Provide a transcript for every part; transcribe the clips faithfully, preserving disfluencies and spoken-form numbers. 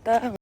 ད།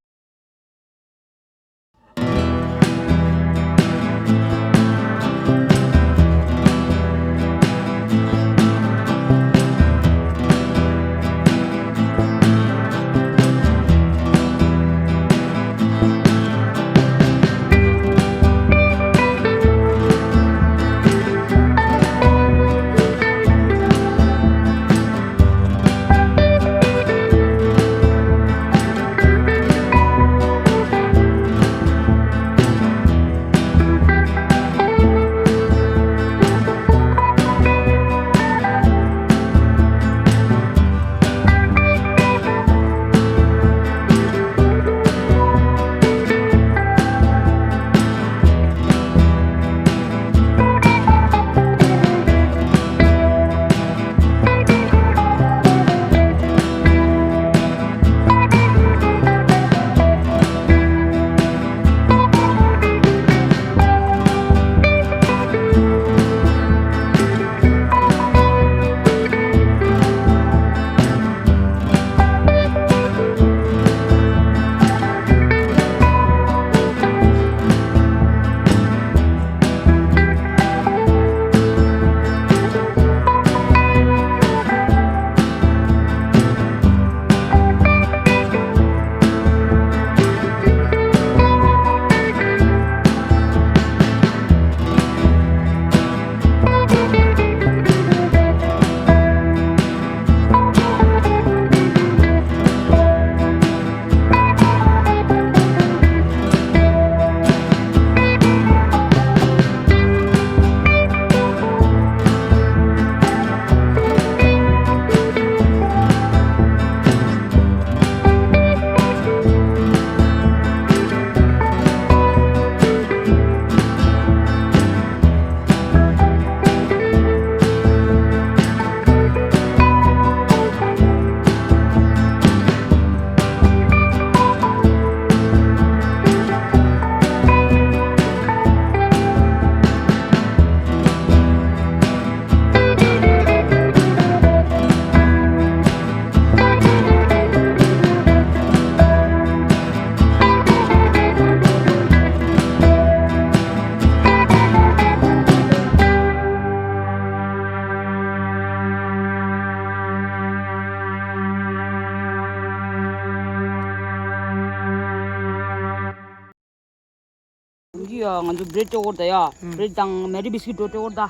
འདི་ཡ་ང་ཚོ་བྲེད་སྤྲོ་གོར་ད་ཡ། ཨུམ། བྲེད་དང་མེ་རི་བིས་ཀིཊ་འགྲོ་སྤྲོ་གོར་ད།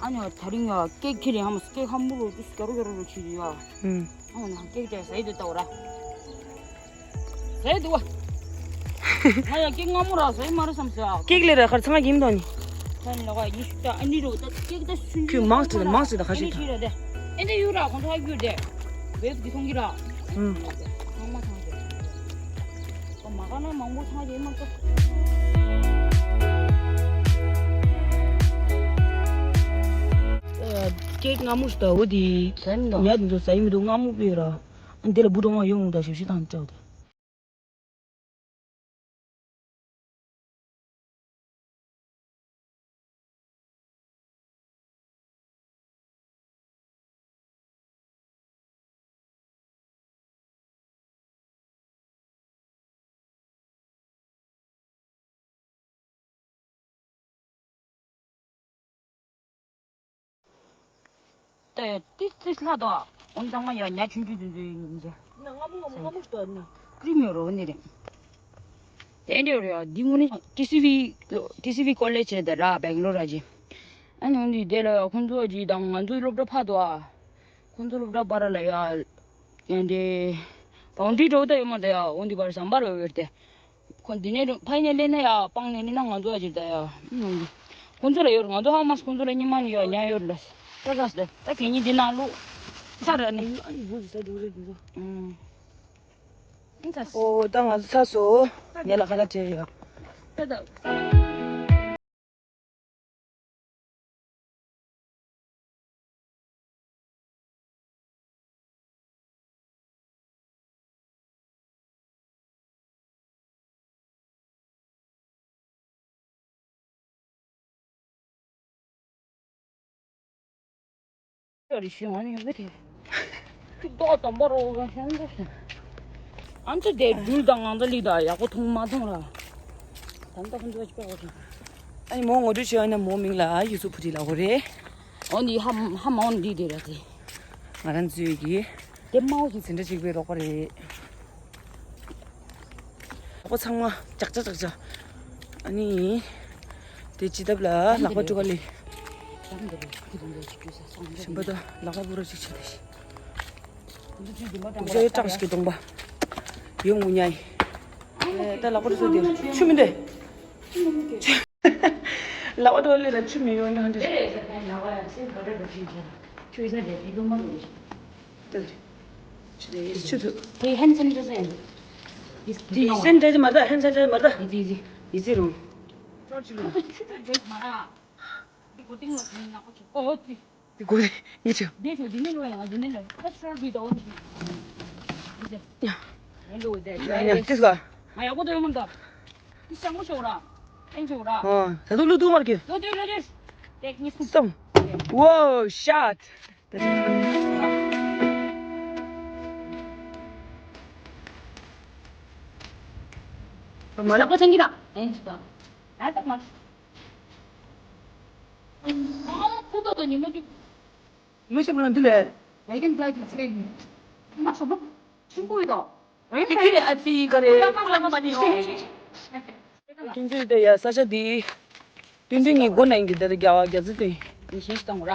ཨ་ནི་ད་རིང་ཡ་ཀེག་ཁྱེར་ཡིན་ཧམ། ཀེག་ཧམ་མུ་རུ་ཏུ་སྐྱ་རོ་སྐྱ་རོ་རུ་ཆི་ཡ། ཨུམ། ཨ་ནི་ཀེག་ཅག་ཟ་ཡི་དུ་ལྟ་བ་ར། ཟ་ཡི་དུ་བ། ང་ཡ་ཀེག་སྔ་མོ་ར་ཟ་ཡི་མ་རེད་བསམ་ཟ། ཀེག་ལས་ར་ཁར་ཚང་མ་ཡིན་དོ་ནི། ད་ནི་ལ་བ་ཡིན་ཤུ་ད་ཨ་ནི་རུ་ད་ཀེག་ད་སུན། ཁྱོད་མང་སུ་ད་མང་སུ་ད་ཁ་ཤས་ད། ཨ་ནི་ཤི་ར་དེ། ཨེ་འདྲ་ཡུ་ར་ཁོང་ཚ་རྒྱུ་དེ། བེད་ཀྱི་ཐོང་གི་ར། ཨུམ། ཚང་མ་ཚང་གི། མ་ག་ན་མང་པོ་ཚང་རེད་མ་གཏོགས། ཀེག་སྔ་མོ་ཞིག་ད་འོ་དེ། ཟ་མི་འདུག་ཉ་དེ་ཚོ་ཟ་ཡི་མི་འདུག་སྔ་མོ་པོའི་ར། ཨ་འདི་ལ་བུ་གྲོགས་མ་ཡོང་ད་ཞབས་ཕྱི་དང་བཅའ་བ་དེ། ཏེ་ཏི་ཏི་ལྷ་དོ། འོན་ཙང་མ་ཡ་ཉ་ཆུང་ཆུང་ཆུང་ཆུང་ཡིན་ཟེར། ན་སྔ་མོ་སྔ་མོ་སྔ་མོ་ཞིག་ཏོ་ནི། ཀྲིམ་ཡོད་རོ་ནི་རེད། དེ་འདྲ་རེད་ཡ། འདི་དངོས་གནས་ཊི་སི་ཝི་ཊི་སི་ཝི་ཀོ་ལེཇ་རེད་ད་ར། སྦེང་ལོར་ར་ཅི། ཨ་ནི་འོན་ཏེ་དེ་ལ་ཡ་ཁོང་ཚོ་ཅི་དང་ང་ཚོའི་སློབ་གྲྭ་ཕ་དོ་ཨ། ཁོང་ཚོ་སློབ་གྲྭ་བར་ལ་ཡ། ཡང་དེ། བའུན་ཌི་རི་འགྲོ་ད་ཡོད་མ་ད་ཡ། འོན་ཏེ་བར་ཟམ་པ་རེད་ཡོད་དེ། ཁོ་འདི་ནས་ཕ་ཡིན་ནས་ལེན་ན་ཡ་སྤང་ནས་ནི་ན་ང་ཚོ་ཨ་ཅིག་ད་ཡ། ཁོང་ཚོ་ལ་ཡོད་ང་ཚོ་ཧ་མ་ཁོང་ཚོ་ལ་ཉི་མ་ནི་ཡ་ཉ་ཡོད་ལ། ད་ད་ད་ད་གད་སྙིགས་འདི་ནང་བླུགས། ཚ་ར་ནི། ཨ་ཡི་བུ་ཟ་འགྲོ་རེད་འདུག་ཨུམ། ད་ཨོ་ད་ང་ཚོ་ཚ་སོ། ངས་ལ་ཁ་ལག་སྤྲད་ཡོད། ད་ད། ཅོ་རི་ཤི་ང་ནི་ཡོད་གི་རེད། ཅིག་ཏོག་དམ་པ་རོ་ག་ཤང་འདུག་ཤང་། ཨ་ནི་དེ་སྦྲུལ་དང་ངང་ཚ་ལི་དང་ཡག་པོ་མཐོང་མ་མཐོང་ལ། ད་ལྟ་ཁོང་ཚོ་ཅི་པ་འོ་ཅི། ཨ་ནི་མོ་ངོ་སྤྲོད་བྱས་ཨ་ནི་མོ་མིང་ལ་ཨ་ཡུ་སུ་ཕུ་ཏི་ལ་འོ་རེད། འོ་འདི་ཧ་ཧ་མ་འོ་འདི་དེ་ར་དེ། ང་རང་ཚོའི་གི་དེ་མ་འོ་ཞིག་འཛིན་གྲྭ་གཅིག་པའི་རོགས་པ་རེད། ལག་པ་ཚང་མ་ཅག་ཅག་ཅག་ཅག་ཨ་ནི། དེ་ཅི་ཐབས་ལ་ལག་པ་དཀྲུག་ག་ལི། ཞིམ་པ་དང་ལག་པ་པུ་ར་ཅིག་བྱས་ཏེ། དུག་ཤ་ཡོད་གྲངས་ཤིག་གི་གདོང་པ། ཡོང་ངུ་ཉའི། ད་ལག་པ་རུ་སོ་དེ་ཆུ་མི་འདོད། ལག་པ་དཀྲུག་ག་ལི་ལ་ཆུ་མི་ཡོང་ན་འདི། ཆུ་ཡིས་ས་དེ་དེ་ལོ་མ་ལོ། ཆུ་དེ་ཆུ་དུ། དེ་ཧན་སན་ཏྲ་སན། དེ་ཧན་སན་ཏྲ་མ་ད་ཧན་སན་ཏྲ་མ་ད། ཡི་ཙི་ཡི་ཙི། ཡི་ཙི་རུང་། ཆུ་དུ་མ་ར། འདི་གོ་ཏིང་ལ་ཟིན་ན་ཁོ་ཆུ་ཨོ་ཏི། འདི་གོ་ཏི་ངི་ཆུ། འདི་ཆུ་འདི་ནི་ལོ་ཡང་འདི་ནི་ལོ་ཁ་ཤོར་བི་དོ་འདི། ཡང་ཡང་ཏིས་ག་ང་ཡག་པོ་དོ་ཡོང་མ་འདུག་འདི་ཤང་མོ་ཤོར་ར། ཨེན་ཤོར་ར། ཨ་ད་དུ་ལུ་དུ་མར་གི། ལོ་དུ་ལོ་དུ། ཏེག་ནི་སུ། སམ། Wow, shot. མ་ལག་པ་ཚང་གི་ར། ཨེན་ཤོར་ར། ཨ་ད་མ། ཨ་ཁུ་ཏོ་ཏོ་ཉི་མ་ཅིག་མི་ཤེས་མ་འདི་ལས། ལས་ཀྱི་འདྲ་གི་ཚེ་ཡིན། མ་སོ་མ། ཆུང་ཀུ་ཡོད་དོ། རེད་ཨ་ཙི་ཨ་ཙི་ག་རེ། ལ་མ་ལ་མ་མ་ནི་ཤེས། ཀུན་གྱིས་དེ་ཡ་ས་ཆ་འདི། ཏུན་ཏུན་གྱི་སྒོ་ནས་ཀྱི་དེ་རྒྱ་བ་རྒྱ་ཙི་དེ། ཡིན་ཤེས་དང་ར།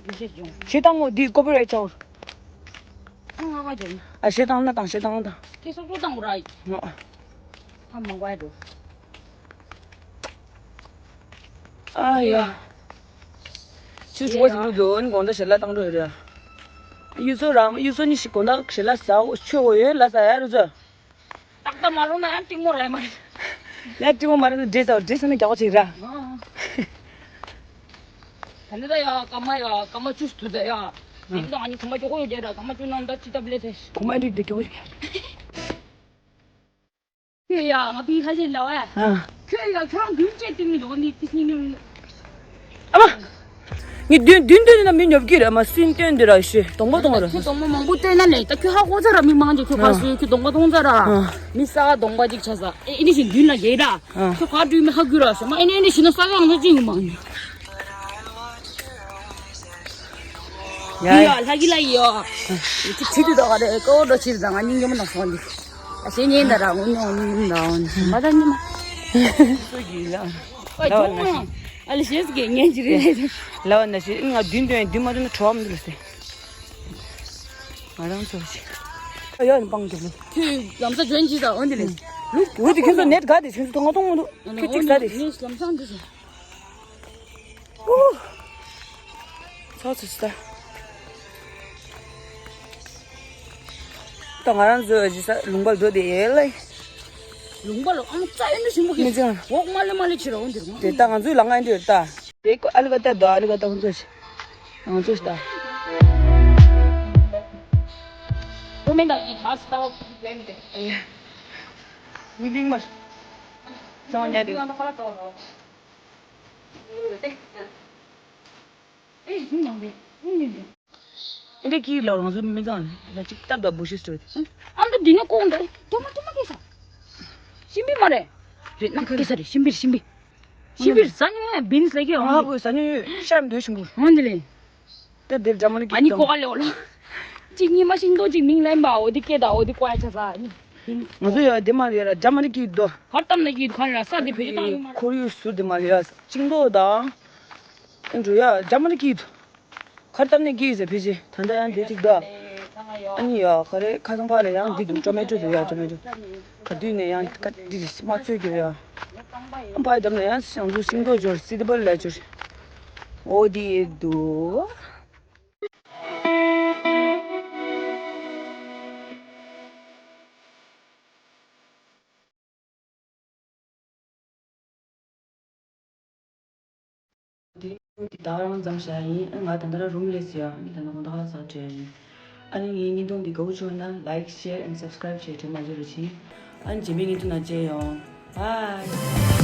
ཡིན་ཤེས་བྱུང་། ཤེས་དང་འོ་འདི་ཀོ་པི་རའེ་ཊི་ཆགས། ཨང་ཨ་མ་ཅན། ཨ་ཤེས་དང་ན་དང་ཤེས་དང་ན་དང་། ཁྱེད་སོ་སོ་དང་ར། ཨ་མང་པ་ཡ་འགྲོ། ཨ་ཡ། ཆུ་ཆུ་བ་ཞིག་འདུག་འདུག་ཨ་ནི་དགོང་དག་ཞལ་ལག་བཏང་འགྲོ་ཡོད་རེད། གཡུ་མཚོ་རང་གཡུ་མཚོ་གཉིས་ཤིག་དགོང་དག་ཞལ་ལག་ཟ་ཆོས་འོ་ཡོད་ལ་ཟ་ཡ་རུ་ཚོ། ཏག་ཏག་མ་རུང་ན་ཡང་གཏིང་མོ་རེད་མ་རེད། ཡ་གཏིང་མོ་མ་རེད་ན་འདྲེ་ཟ་འདྲེ་ཟ་ན་རྒྱག་པ་ཅིག་ར། ད་ནི་ད་ཡ་ཀ་མ་ཡ་ཀ་མ་ཆུ་སུ་ད་ཡ། ཡིན་ད་ཨ་ནི་ཁུ་མ་ཅོ་གོ་ཡོད་རེད་ར་ཀ་མ་ཆུ་ནང་ད་ཅི་ད་བླེ་ཚེ། ཁུ་མ་འདྲེ་འདྲེ་རྒྱག་པ་ཅིག་ཁྱོད་ཡ་ང་པི་ཁ་ཤས་ལ་བ། ཨ། ཁྱོད་ཡ་ཁྱོད་རང་མདུན་བསྐྱེད་སྟེང་ནས་འགྲོ་གི་འདི་ཏི་སྙིང་ནི། ཨ་མ། ངས་མདུན་མདུན་སྟོན་ན་མི་ཉོབ་ཀྱི་རེད་མ་སུན་སྟོན་འདི་ར་ཤི་གདོང་པ་གདོང་ར། ཁྱོད་གདོང་པ་མང་པོ་སྟོན་ན་ལས་ད་ཁྱོད་ཧ་གོ་ཚར་ར་མི་མང་ཅིག་ཁྱོད་ཁ་ཨ། སུ་ཁྱོད་གདོང་པ་གདོང་ཚར་ར། ཨ། མི་ས་གདོང་པ་ཅིག་ཆ་ས་ཨེ་ཨེ་ནི་ཞིག་མདུན་ལ་ཡེ་ར། ཨ། ཁྱོད་ཁ་བྲུས་མི་ཧ་གུ་ར་ཤོ་མ་ཨེ་ནི་ཨེ་ནི་ཞིག་ན་ས་ག་ང་ཚོ་ཅིག་ཡོང་མ་ཡིན། ཡ། ཡ་ལྷ་གི་ལ་ཡོ། ཁྱི་ཁྱི་དུ་དོ་ག་རེ་ཀོ་རོ་ཁྱི་དང་ང་སྙིང་རྗེ་མོ་དང་སོང་འདི། ཨ་ཤེས་ཉེན་ད་ར་ངུ་ཉོ་སྙིང་རྗེ་མོ་དང་འོན་མ་ད་ཉི་མ། སོ་གི་ལ། ཨ་ལ་ཤེས་ཀྱི་ཉན་གྱི་རེད། ལ་བ་ན་ཤེས་ང་བདུན་དོན་བདུན་མ་དོན་ཁྲོ་བ་མི་འདུག་ལ་སེ། ང་རང་ཚོ་ཤེས། ཨ་ཡ་ནི་སྤང་གི་ལ། ཁྱོད་ལམ་ས་ཇོན་གྱི་ད་འོན་འདི་ལས། ལུག་འོན་ཏེ་ཁྱོད་ཚོ་ནེ་ག་དེ་ཁྱོད་ཚོ་ང་མཐོང་མི་འདུག་ཁྱོད་གཅིག་ཟ་དེ། ངས་ལམ་སང་འདི་ཟ། ཚོགས་ཚོགས་ཚོགས། ད་ང་རང་ཚོ་ཨ་ཅི་ས་ལུང་པར་འགྲོ་དེ་ཡེ་ལེ། ལུང་པ་ལ་ཨང་རྩ་ཡོད་ནི་ཞིམ་པོ་མི་གི་ཚང་འོག་མ་ལེ་མ་ལེ་ཕྱི་ར་འོང་དེ་རུང་། དེ་ད་ང་ཚོའི་ལ་ང་འདི་ཡོད་ད། དེ་ཀོ་ཨ་ལི་ག་ཏ་དོ་ཨ་ལི་ག་ཏ་ང་ཚོ་ཤི། ང་ཚོ་ཤི་ད། ཁོ་མེན་ད་ཡི་ཐ་སི་ད་བ་ཕུ་ལེན་དེ། མི་ལིང་མ། ཚང་ཉ་དེ། ཨིན་དེ་ཀི་ལོ་རང་སུ་མི་ཙང་ལ་ཅིག་ཏབ་ཏབ་བུ་ཤི་སྟོད། ཨ་ད་འདི་ནི་ཀོང་ད་ཏོ་མ་ཏོ་མ་ཀེ་ས། ཤིམ་པི་མ་རེད། རེད་ན་ཀེ་ས་རེད་ཤིམ་པི་ཤིམ་པི། ཤིམ་པི་ཟ་ཉོ་ཡ་བིན་སི་ལེ་ཀེ་ཨ་ཧོ་ཟ་ཉོ་ཡོད་ཤམ་དོད་ཤིམ་པུ། ཧོན་དེ་ལེ། ད་དེར་འདྲ་མ་ནི་ཨ་ནི་ཀོ་ཀ་ལེ་འོ་ལ། གཅིག་གཉིས་མ་ཤིང་ཏོ་གཅིག་མིང་ལེན་པ་འོ་དེ་ཀེ་ད་འོ་དེ་ཀོ་ཡ་ཆ་ས་ཨ་ནི། ང་ཚོ་ཡ་དེ་མ་རེད་ཡ་འདྲ་མ་ནི་ཀི་དོ། ཧར་ཏམ་ནི་ཀི་ཁ་ལ་ས་དེ་བེད་སྤྱོད་བཏང་ཡོད་མ་རེད། ཁོར་ཡུག་ཟུར་དེ་མ་རེད་ཡ་ཤིང་ཏོ་དང་། ཨེ་འགྲོ་ཡ་འདྲ་མ་ནི་ཀི་དོ། ཁར་ཏར་ནས་ཀི་ཟེར་ཕི་ཞི་ད་ལྟ་ཡང་འདི་གཅིག་འདུག་ཨ་ནི་ཡ་ག་རེ་ཁ་སང་ཕར་ལ་ཡང་འདི་འདུག་ཊོ་མེ་ཊོ་འདུག་ཡ་ཊོ་མེ་ཊོ་ག་དུས་ནས་ཡང་ཀ་འདི་རེད་དམར་མཆོད་རྒྱུ་ཡ་ཨ་ཕར་བསྡམས་ནས་ཡང་ཞང་ཚོ་ཤིང་ཏོག་འབྱོར་སི་ཏི་བལ་ལ་འབྱོར་འོ་འདི་འདུག་དེ་རིང་འདི་དག་རང་མཚམས་བཞག་ཡིན། ང་ད་ལྟ་ར་རུམ་སླེབས་ཡོད། ཨ་ནི་ད་ལྟ་དགོང་དག་ལ་ཟ་བྲེལ་ཡིན། ཨ་ནི་ངའི་བརྙན་ཐུང་འདི་དགའ་བོ་བྱུང་ན་like, share and subscribe བྱེད་དྲན་མ་བརྗེད་རོགས་གྱིས། ཨ་ནི་རྗེས་མའི་བརྙན་ཐུང་ནང་མཇལ་ཡོང་། Bye.